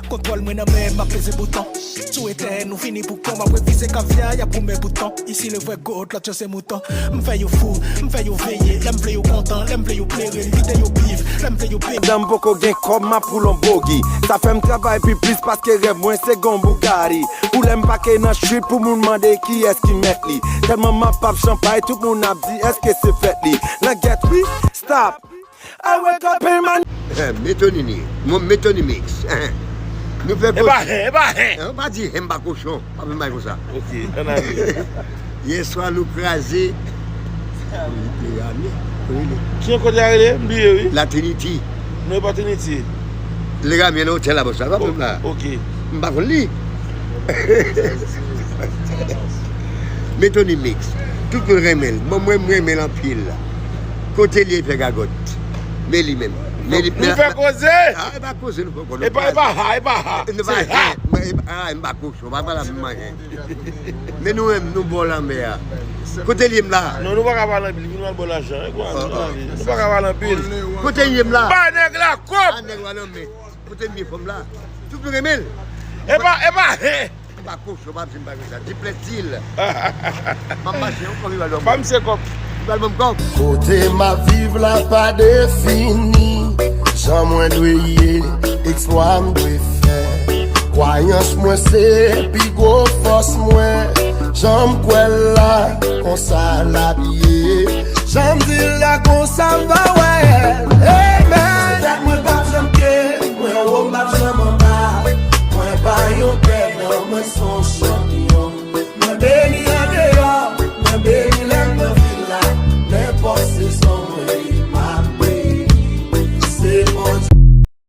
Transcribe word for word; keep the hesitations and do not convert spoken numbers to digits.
Kontwòl mwen nan men, m ap peze bouton. Sou etè, nou fini pou kò, m ap refize kavya, y ap goumen pou tan. Isi le vrè goat, lòt yo se mouton. M fè yo fou, m fè yo veye. Lè m vle yo kontan, lè m vle yo plere. M kite yo viv, lè m vle yo peye. Pandan m poko gen kòb, m ap woule yon bogi. Sa fè m travay pi plis paske rèv mwen se gon Bugatti. Pou lè m pake nan street, pou moun mande kiyès ki mèt li. Tèlman m ap pap chanpay, tout moun ap di èske se fèt li. Nan gèt wi, stop. I wake up in my Eh, Metonymi, mon Metonymi mix. Nou fè E pa koz. Hen, e pa hen. An, pa di hen, m pa kochon. Pa vin bay konsa. Ok, ann ale. Yèswa nou kraze. Leramyen, wi, li. Ki yon kote a rele? M bliye, wi. La Trinity. Non, e pa Trinity. Leramyen nan otèl la, bòs la. Pa menm la. Ok. M pa konn li. Metonymi mix. Tout moun renmen l. Bon, mwen, m renmen l anpil. Kote li ye fè gagòt? Men li menm. Men li, Nou fè koze? Ah, e pa koze nou fè ankò. E pa, e pa ha, e pa ha. Nou pa Se ha. Mwen, e pa, ah, m pa kochon, pa pale m manyen. Men nou menm, nou bò lanmè a. Kote li ye m la? Non, nou pa ka pale anpil, vin al bò lajan, e kwa? Ah, ah. Nou pa ka pale anpil. Kote li ye m la? Ba nèg la kòb! Ah, nèg la nan men. Kote m ye fanm la? Tout moun renmen l. E pa, e pa hen. M pa kochon, pa di m pa konsa. Di plètil. M ap mache, yon kòb li pral ban m. Ban m se kòb. Li pral ban m kòb. Kote m ap viv la pa defini. Jan mwen dwe ye, eksplwa m dwe fè. Kwayans mwen se pi gwo fòs mwen. Jan m kwè l la, konsa l ap ye. Jan m di l la, konsa m va wè l. Hey!